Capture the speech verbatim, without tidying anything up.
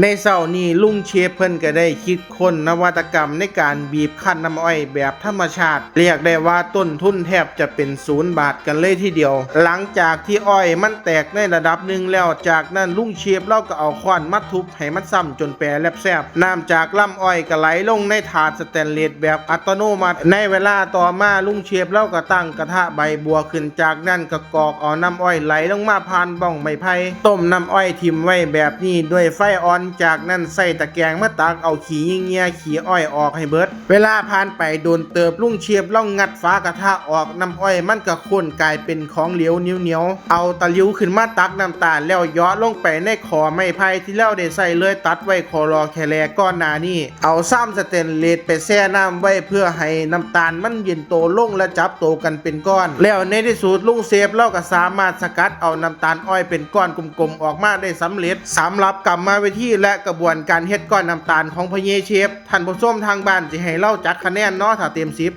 ในเช้านี้ลุงเชฟเพิ่นก็ได้คิดค้นนวัตกรรมในการบีบคั้นน้ำอ้อยแบบธรรมชาติ เรียกได้ว่าต้นทุนแทบจะเป็นศูนย์บาทกันเลยทีเดียว หลังจากที่อ้อยมันแตกในระดับหนึ่งแล้ว จากนั้นลุงเชฟเราก็เอาค้อนมาทุบให้มันซ้ำจนแปรแลบแซบ น้ำจากลำอ้อยก็ไหลลงในถาดสแตนเลสแบบอัตโนมัติ ในเวลาต่อมาลุงเชฟเราก็ตั้งกระทะใบบัวขึ้น จากนั้นก็กรอกเอาน้ำอ้อยไหลลงมาผ่านบ้องไม้ไผ่ ต้มน้ำอ้อยถิ่มไว้แบบนี้ด้วยไฟอ่อน จากนั้นใช้ตะแกรงมาตักเอาขี้เหยี่ยขี้อ้อยออกให้เบิด เวลาผ่านไปโดนเติบ ลุงเชฟเรางัดฝากระทะออก น้ำอ้อยมันก็ข้นกลายเป็นของเหลวเหนียวๆ เอาตะหลิวขึ้นมาตักน้ำตาลแล้วเหยาะลงไปในขอไม้ไผ่ที่เราได้ใช้เลื่อยตัดไว้ขอรอแค่แลก่อนหน้านี้ เอาซ้ำสแตนเลสไปแช่น้ำไว้เพื่อให้น้ำตาลมันเย็นโตลงและจับโตกันเป็นก้อน แล้วในที่สุดลุงเชฟเราก็สามารถสกัดเอาน้ำตาลอ้อยเป็นก้อนกลมๆออกมาได้สำเร็จ สำหรับกรรมวิธีและกระบวนการเฮ็ดก้อนน้ำตาลของพ่อใหญ่เชฟ ท่านผู้ชมทางบ้านสิให้เราจักคะแนนเนาะ ถ้าเต็มสิบ